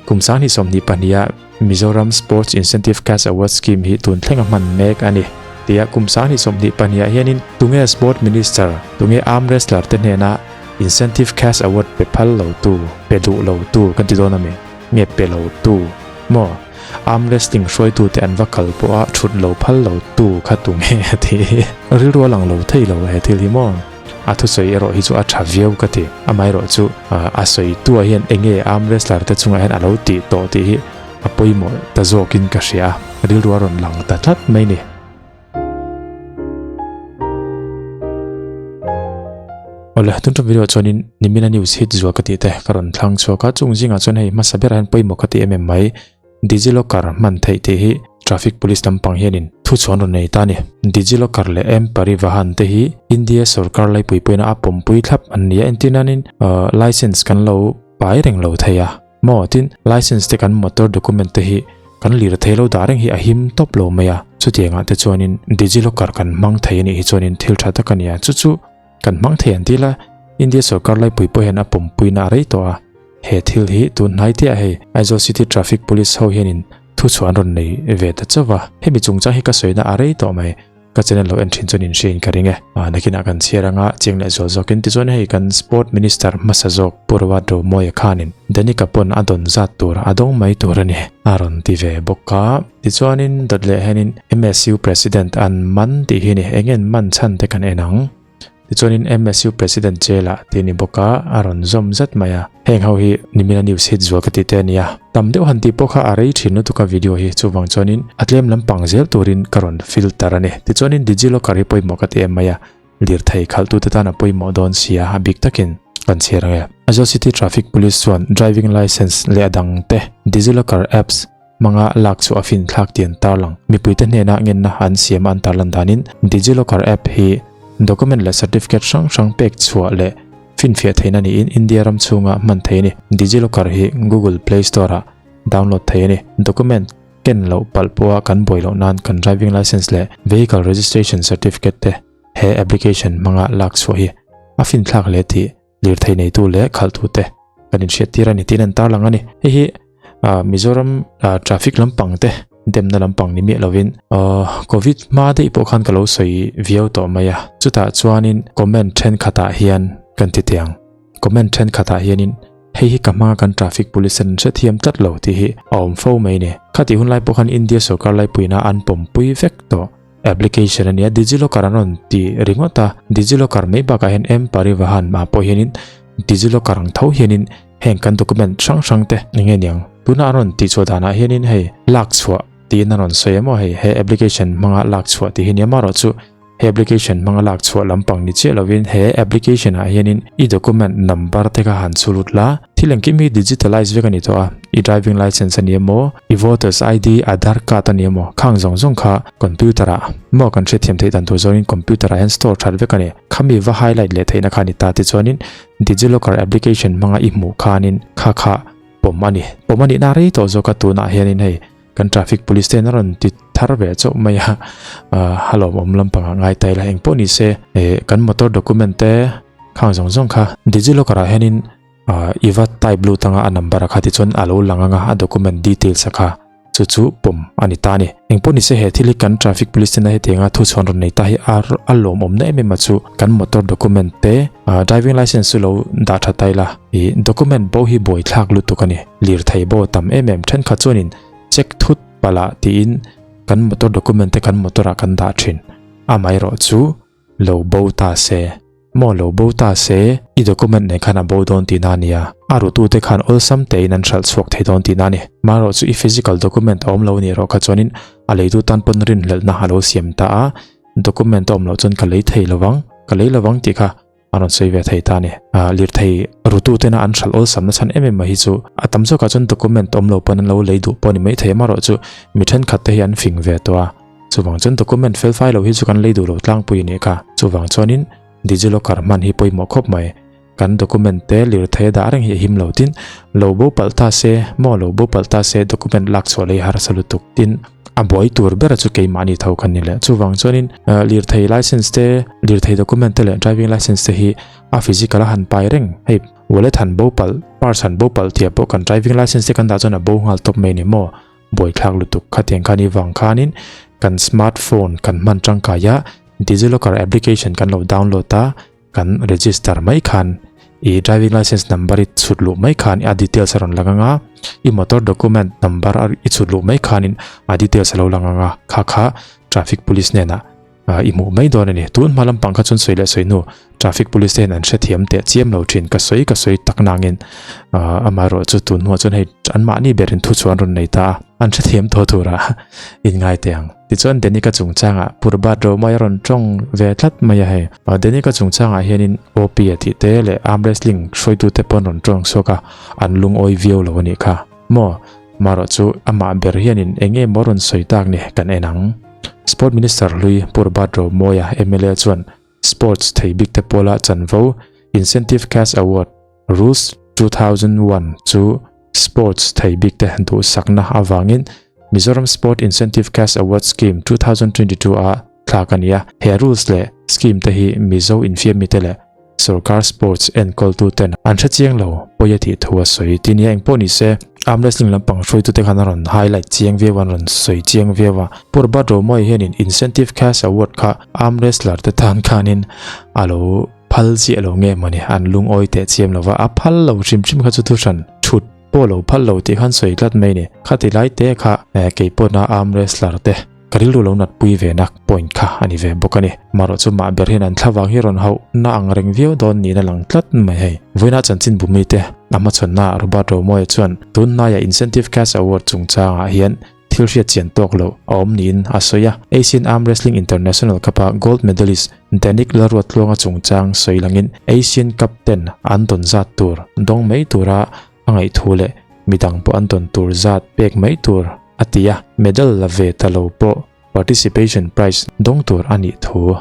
Kum 2022 a Mizoram Sports Incentive Cash Award Scheme hi tun thleng a hman mek a ni. Tia kum 2022 ah hianin tunge Sport Minister, tunge Arm Wrestler te hnena Incentive Cash Award pe phal lo tu, pe duh lo tu kan ti dawn a mi? Nge pe lo tu maw? Arm Wrestling hruaitu te an va kal pawh a thut lo phal lo tu kha tunge a ti? Rilru a lang lo thei lo he thil hi maw? A thusawi erawh hi chu a tha viau ka ti. Amaherawh chu a sawitua hian enge arm wrestler te chungah hian a lo tih tawh tih hi a pawimawh ta zawkin ka hria a, rilru a rawn lang ta tlat mai ni. Awle, tun ṭum video chuanin nimina news hit zual ka tih te ka rawn thlang chhuak a, chung zingah chuan hei hmasa berah hian pawimawh ka ti em em mai. Digilocker hman theih tih hi traffic police lampang hianin thuchhuan rawn nei ta a ni. Digilocker leh M-Parivahan te hi India sorkar laipui pawhin a pawmpui thlap an ni a, entir nanin license kan lo pai reng lo thei a maw? Tin, license te kan motor document te hi kan lir thei lo dah reng hi a him tawp lo mai a, chutiangah te chuanin Digilocker kan hmang thei a nih hi chuanin thil tha tak a ni a, chu chu kan hmang thei an ti la, India sorkar laipui pawh hian a pawmpuina a rei tawh a. He thil hi tun hnai te ah hei Aizawl City Traffic Police ho hianin thuchhuah an rawn nei ve ta chauh va, hemi chungchang hi ka sawina a rei tawh mai, ka channel lo en thin chuan in hriain ka ring e. Nakinah kan chhiar anga chiang leh zual zawkin tichuan hei kan Sport Minister hmasa zawk Pu Rawat Romawia khanin Danica pawn a dawn zat tur a dawng mai tur a ni a rawn ti ve bawk a. Tichuanin dawt leh hianin MSU President an man tih hi ni eng en man chhan te kan en ang. Tichuanin MSU President jail-ah tih a ni bawk a, a rawn zawm zet mai a. Heng ho hi nimina news hit zual ka tih te a ni a. Tam deuh han tih pawh kha a rei thin lutuk a video hi, chuvang chuanin a tlem lampang zel turin ka rawn filter a ni. Tichuanin Digilocker hi pawimawh ka ti em mai a, lirthei khalhtute tan a pawimawh dawn sia, a bik takin kan chhiar ang e. Aizawl City Traffic Police chuan driving licence leh a dangte Digilocker apps hmanga lak chu a finthlak tih an tarlang. Mipuite hnena ngenna an siam a an tarlan danin Digilocker app hi document leh certificate hrang hrang pek chhuah leh finfiah theihna niin India ram chhunga hman theih a ni. Digilocker hi Google Play Store ah download theih a ni. Document ken loh palh pawha kan buai loh nan kan driving licence leh vehicle registration certificate te he application hmanga lak chhuah hi a finthlak hle tih lirthei neitu leh khalhtute kan inhriattir a ni tiin an tarlang a ni. Hei hi Mizoram traffic lampang te demna lampang ni miah lovin Covid hma daih pawh khan ka lo sawi viau tawh mai a. Chutah chuanin comment thenkhatah hian kan ti teh ang. Comment thenkhatah hianin hei hi ka hmanga kan traffic police an hrethiam tlat lo tih hi a awm fo mai a ni. Khatih hun lai pawh khan India sorkar laipuina an pawmpui vek tawh. Application a nia, Digilocker an rawn ti ringawt a, Digilocker mai bakah hian M Parivahan mah pawh hianin Digilocker ang tho hianin heng kan document hrang hrang te eng nge niang tuna an rawn tih chhuah danah hianin hei lak chhuah tiin an rawn sawi emaw hei he application hmanga lak chhuah tih hi nia marawh chu he application hmanga lak chhuah lampang ni chiah lovin he application ah hianin i document number te kha han chhulut la thil engkim hi digitalize vek a ni tawh a i driving license a ni emaw i voters ID Aadhaar card a ni emaw khang zawng zawng kha computer ah maw kan hriatthiam theih dan tur zawngin computer ah hian store that vek a ni khami va highlight leh theihna kha a ni ta tichuanin digilocker application hmanga i hmuh khanin kha kha pawm a ni pawm a nihna rei tawh zawk a tunah hianin hei kan traffic police te hian a rawn ti thar ve chauh mai a a lawmawm lampang ah ngai ta ila engpawh ni se eh kan motor document te khang zawng zawng kha digilocker ah hianin i va type lut anga a number a kha tichuan a lo lang anga a document details a kha chu chu pawm a ni ta a ni. Engpawh ni se he thil hi kan traffic police tena hetianga thuchhuan rawn nei ta hi a a lawmawm na em em a chu kan motor document te driving license chu lo dah tha ta ila ih document bo hi buaithlak lutuk a ni. Lirthei bo tam em em thenkhat chuanin check thut palh ah tiin kan motor document te kan motor ah kan dah thin. Amaherawh chu Lo bo ta se. Maw lo bo ta se, i document nen khan a bo dawn tihna a nia. A rutute khan awlsam tein an hralh chhuak thei dawn tihna a ni. Marawh chu i physical document a awm lo nih erawh kha chuanin a leitu tan pawn rinhlelhna a lo siam ta a, document a awm loh chuan ka lei thei lovang, ka lei lovang tih kha a rawn sawi ve thei ta a ni. Lirthei rututena an hralh awlsamna chhan em em mai hi chu a tam zawkah chuan document awm lo pawn an lo lei duh pawh a ni maithei a, marawh chu mi thenkhat te hi an fing ve tawh a. Chuvang chuan document fel fai lo hi chu kan lei duh lo tlangpui a nih kha. Chuvang chuanin Digilocker hman hi pawimawh khawp mai. Kan document te lirthei a dah reng hi a him lo tin, lo bo palh ta se, maw lo bo palh ta se document lak chhuah lei harsa lutuk tin a buai tur bera chu keimahni tho kha ni leh. Chuvang chuanin lirthei license te, lirthei document te leh driving license te hi a physical a han pai reng hei. Wallet han bo palh, purse han bo palh tih ah pawh kan driving license te kan dah chuan a bo nghal tawp mai a ni maw? Buaithlak lutuk khatiang khan i vang khanin kan smart phone kan hman tangkai a, DigiLocker application kan lo download a, kan register mai khan i driving license number i chhut luh mai khan a details a rawn lang anga, i motor document number i chhut luh mai khanin a details a lo lang anga, kha kha traffic police hnenah i hmuh mai dawn a ni. Tun hma lampang kha chuan sawi leh sawi hnu traffic police te hian an hrethiam teh chiam lo thin. Ka sawi ka sawi tak nangin amaherawh chu tun hnuah chuan hei anmahni berin thu chu an rawn nei ta a, an hrethiam tawh turah in ngai teh ang. Tichuan Danica chungchangah Purbat Romai a rawn tawng ve tlat mai a hei. Danica chungchangah hianin OP a tih te leh arm wrestling hruaitute pawh an rawn tawng chhuak a, an lungawi viau lo a nih kha. Maw? Marawh chu amah ber hianin eng nge maw rawn sawi tak ni kan en ang. Sport Minister hlui Purbat Romawia mla chuan Sports thei bik te pawla chanvo Incentive Cash Award Rules 2001 chu Sports thei bik te duhsakna avangin Mizoram Sport Incentive Cash Award Scheme 2022 a thlak a ni a. He rules leh scheme te hi Mizo infiammi te leh Sorkar sports enkawltu ten an hre chiang lo pawi a tih thu a sawi. Ti nia engpawh ni se, arm wrestling lampang hruaitute khan a rawn highlight chiang viau a, an rawn sawi chiang viau a. Pu Robert Romawia hianin incentive cash award kha arm wrestler te tan khanin a lo phal chiah lo nge mawni, an lungawi teh chiam lo va, a phal lo hrim hrim kha chu thuhran thut pawh lo phal lo tih khan sawi tlat mai ni. Khati lai te kha keipawhna arm wrestler te. Ka rilru lo nat pui ve nak point kha a ni ve bawk a ni. Marawh chu mah ber hian an thlavang hi rawn hauh na ang reng viau dawn niin a lang tlat mai hei. Vawiina chanchinbu mite a hmachhawnna Robert Romawia chuan tun hnaia Incentive Cash Award chungchangah hian thil hriat chian tawk loh a awm niin a sawi a. Asian Arm Wrestling International Cup-a gold medalist Danik Lalruattluanga chungchang sawi langin Asian Cup ten an dawn zat tur dawng mai tura a ngaihthu leh midang pawh an dawn tur zat pek mai tur a ti a, medal la ve ta lo pawh participation prize dawng tur a nih thu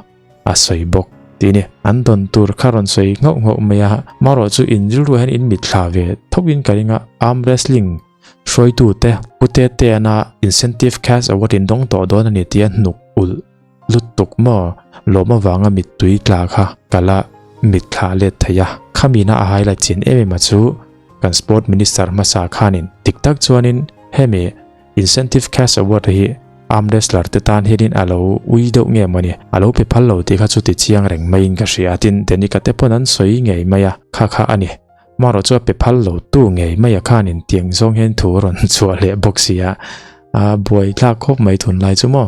a sawi bawk tih a ni. An dawn tur kha rawn sawi nghauh nghauh mai a, marawh chu in rilru hian in mitthla ve thokin ka ring a, arm wrestling hruaitute pute tena incentive cash award in dawng tawh dawn a ni tia hnuk ulh Lutuk maw? Lawm avanga mittui tla kha ka la mitthla let thei a. Khamina a highlight chin em em a chu kan Sport Minister hmasa khanin dik tak chuanin hemi Incentive Cash Award hi arm wrestler te tan hianin a lo ui deuh nge mawni a lo pe phal lo tih kha chu ti chiang reng maiin ka hria a tin Danica te pawn an sawi ngei mai a kha kha a ni. Marawh chu a pe phal lo tu ngei mai a khanin tiang zawng hian thu a rawn chhuah leh bawk si a a buaithlak khawp mai tunlai chu maw.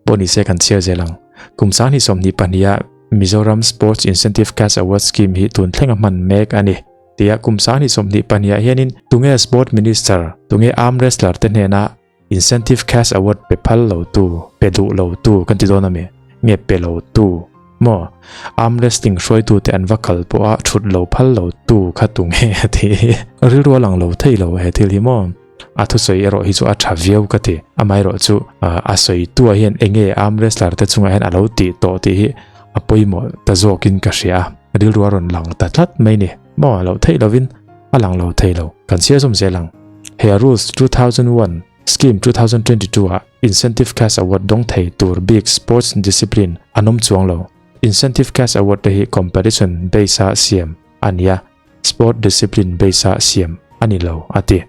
Pawh ni se kan chhiar zel ang. Kum 2022 a Mizoram Sports Incentive Cash Award Scheme hi tun thleng a hman mek a ni. Tia kum 2022 ah hianin tunge Sport Minister, tunge Arm Wrestler te hnena Incentive Cash Award pe phal lo tu, pe duh lo tu kan ti dawn a mi? Nge pe lo tu maw? Arm Wrestling hruaitu te an va kal pawh a thut lo phal lo tu kha tunge a ti? Rilru a lang lo thei lo he thil hi maw? A thusawi erawh hi chu a tha viau ka ti. Amaherawh chu a sawitua hian eng nge arm wrestler te chungah hian a lo tih tawh tih hi a pawimawh ta zawkin ka hria a. Rilru a rawn lang ta tlat mai ni. Maw a loh theih lovin a lang lo thei lo. Kan chhiar zawm zel ang. He Rules 2001, Scheme 2022 ah Incentive Cash Award dawng thei tur bik sports discipline an awm chuang lo. Incentive Cash Award te hi competition base a siam a ni a. Sport discipline base-a siam a ni lo, a ti.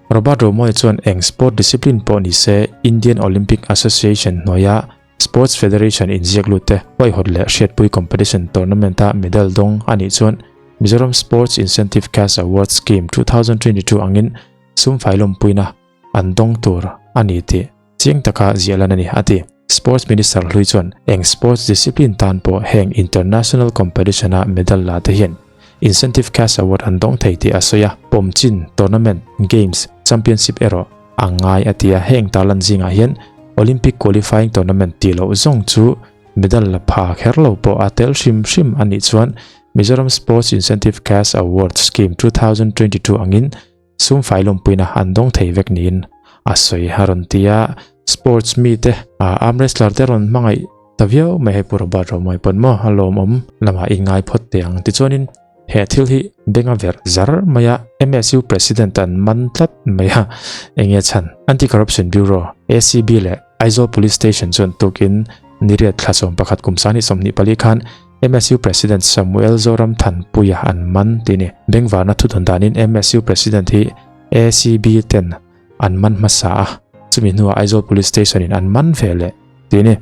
Robert Romawia chuan eng sport discipline pawh ni se Indian Olympic Association hnuaia Sports Federation inziak lut te huaihawt leh hriatpui competition tournament-a medal dawng a nih chuan Mizoram Sports Incentive Cash Award Scheme 2022 angin sum fai lawmpuina an dawng tur a ni tih chiang taka ziah lan a ni, a ti. Sports Minister hlui chuan eng sports discipline tan pawh heng international competition-a medal la te hian incentive cash award an dawng thei tih a sawi a, pawm chin tournament, games, championship erawh a ngai a ti a, heng tarlan zingah hian Olympic qualifying tournament tih loh zawng chu medal la pha kher lo pawh a tel hrim hrim a nih chuan Mizoram Sports Incentive Cash Award Scheme 2022 angin Sum fai lawmpuina an dawng thei vek niin a sawi a rawn ti a, sports mite arm wrestler te rawn hmangaih ta viau mai hei Pu Robert Romawia pawn maw a lawmawm lamah i ngai phawt teh ang tichuanin he thil hi benga verh zar mai a MSU president an man tlat mai a enge chhan Anti-Corruption Bureau ACB leh Aizawl Police Station chuan tukin niriat thla 11 kum 24 khan. MSU President Samuel Zoramthanpuia an man tih a ni. Bengvarna thudawn danin MSU President hi ACB ten an man hmasa a, chumi hnuah Aizawl Police Station in an man ve leh tih a ni.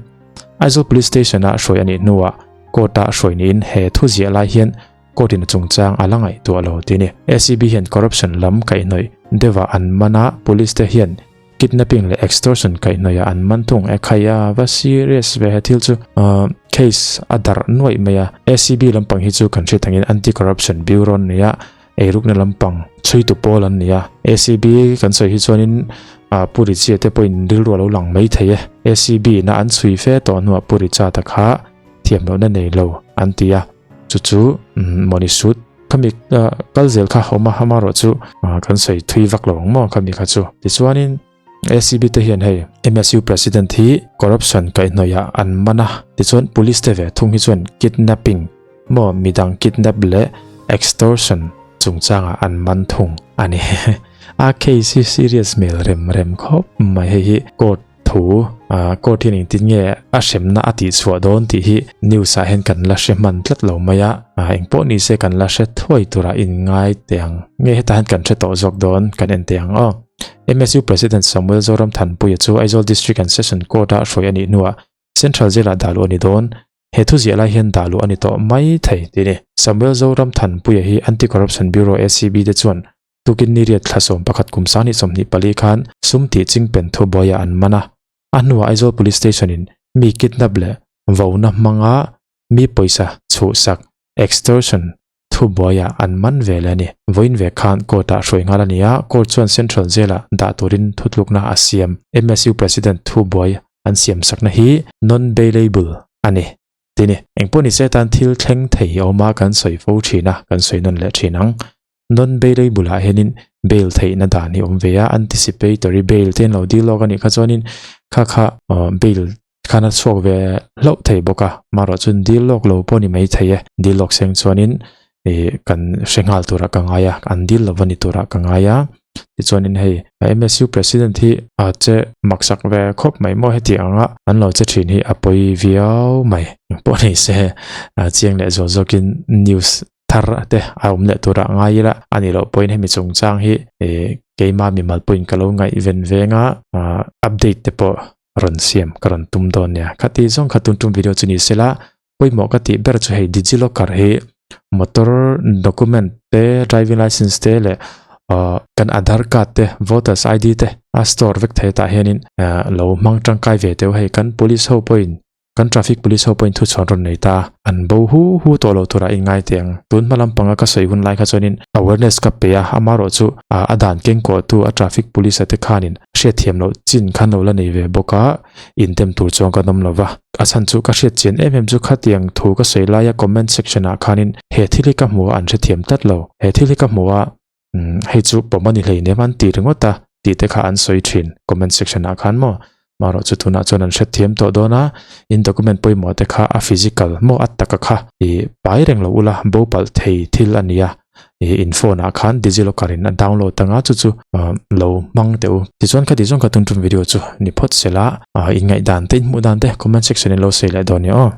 Aizawl Police Station a hruai a nih hnuah court ah hruai niin he thu ziah lai hian court in a chungchang a la ngaihtuah lo tih a ni. ACB hian corruption lam kaihhnawih deuhah an man a, police te hian Kidnapping leh extortion kaihhnawih ah an man thung e khai a, va serious ve he thil chu. Case a darh nuaih mai a, ACB lampang hi chu kan hriat angin Anti Corruption Bureau an ni a, eirukna lampang chhuitu pawl an ni a. ACB kan sawi hi chuanin Pu Richie te pawhin rilru a lo lang mai thei e. ACB ina an chhui fe tawh hnuah Pu Richard-a kha thiam lohna nei lo an ti a, chu chu mawni sut khami kal zel kha awm a, amaherawh chu kan sawi thui vak lo ang maw khami kha chu. Tichuanin ACB te hian hei MSU President hi corruption kaihhnawih ah an man a, tichuan police te ve thung hi chuan kidnapping maw midang kidnap leh extortion chungchangah an man thung a ni. A case hi serious hmel rem rem khawp mai hei hi court Thu court hian engtin nge a hremna a tih chhuah dawn tih hi news ah hian kan la hre hman tlat lo mai a, engpawh ni se kan la hre thuai turah inngai teh ang. Nge hetah hian kan hre tawh zawk dawn kan en teh ang aw. MSU President Samuel Zoram Thanpuia chu Aizawl District and Session Court ah hruai a nih hnuah Central Jail ah dah luh a ni dawn. He thu ziah lai hian dah luh a ni tawh mai thei tih a ni. Samuel Zoram Thanpuia hi Anti-Corruption Bureau ACB te chuan Tukin ni riat thla 11 kum 2024 khan sum tih chingpen thu buaiah an man a, a hnuah Aizawl Police Station-in mi kidnap leh vona hmanga mi pawisa chhuhsak, extortion, thu buaiah an man ve leh a ni. Vawiin ve khan court-ah hruai nghal a ni a, court chuan Central Jail-ah dah turin thutlukna a siam. MSU President thu buai an siamsakna hi non-bailable a ni. Ti ni. Engpawh ni se tan thil thleng thei awma kan sawi fo thin a, kan sawi nawn leh thin ang. Non-bailable bulah hianin bail theihna dan hi awm ve a, anticipatory bail te an lo dil lawk a nih kha chuanin kha kha bail khan a chhuak ve hlauh thei bawk a, amaherawh chuan dil lawk lo pawh a ni mai thei e, dil lawk seng chuanin ih kan hre nghal turah ka ngai a, an dil lo a ni turah ka ngai a, tichuanin hei MSU president hi a che maksak ve khawp mai maw heti anga an lo che thin hi a pawi viau mai pawh ni se chiang leh zual zawkin news thar te a awm leh turah ngai ila a nih loh pawhin hemi chungchang hi ih keima mimal pawhin ka lo ngaihven veng a ah update te pawh rawn siam ka rawn tum dawn nia khati zawng kha tun tum video chu ni sela pawimawh ka tih ber chu hei digilocker hi motor document te driving license te leh ah kan aadhar card te voters I D te a store vek thei tah hianin ah lo hmang tangkai ve teuh hei kan police ho pawhin Kan traffic police ho pawhin thuchhuan rawn nei ta, an bo hu hu tawh lo turah in ngai teh ang. Tun hma lampanga ka sawi hun lai kha chuanin awareness ka pe a, amaherawh chu a dan kengkawhtu a traffic police a te khanin hriatthiam loh chin khan lo la nei ve bawk a, indem tur chuan kan awm lo va. A chhan chu ka hriat chian em em chu khatiang thu ka sawi laia comment section ah khanin he thil hi ka hmu a an hrethiam tlat lo, he thil hi ka hmu a, Umm hei chu pawm a ni hleinem an ti ringawt a tih te kha an sawi thin comment section ah khan maw marawh chu tunah chuan an hrethiam tawh dawn a in document pawimawh te kha a physical maw a taka kha ih pai reng lo ula bo palh thei thil a ni a ih in phone ah khan digilocker in a download anga chu chu lo hmang teh u tichuan khati zawng kha tum tum video chu ni phawt sela in ngaihdan te in hmuh dan te comment section in lo sawi leh dawn nia aw.